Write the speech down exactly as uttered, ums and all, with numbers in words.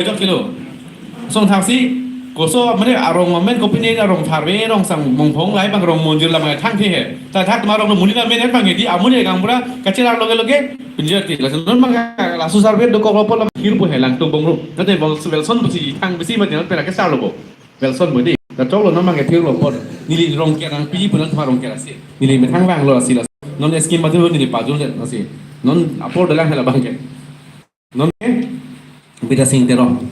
Jok kilo. Song thaksi, koso mane arong amen kopine arong tharve rong sang mongphong lahai abang rong monjir lam thangthe he. Ta thak ma rong lo muni na men abang di amun e gaonbura kachelar loge loge pinjirti. Lason non abang laso survey dokok lo apot lam hirpo he Langtubong ro. Nate Wel-, Welson pusi thang besi mati non pera kesar lo bo. Welson bo di. Ta choklo non abang thirlo apot. Neli rong ke nangpi pu nangthar rong ke lasi. Neli methang vanglo lasi las. Non scheme mati neli pajul lasi. Non apor dalang hela abang ke. Non ke Bidya Sing Teron.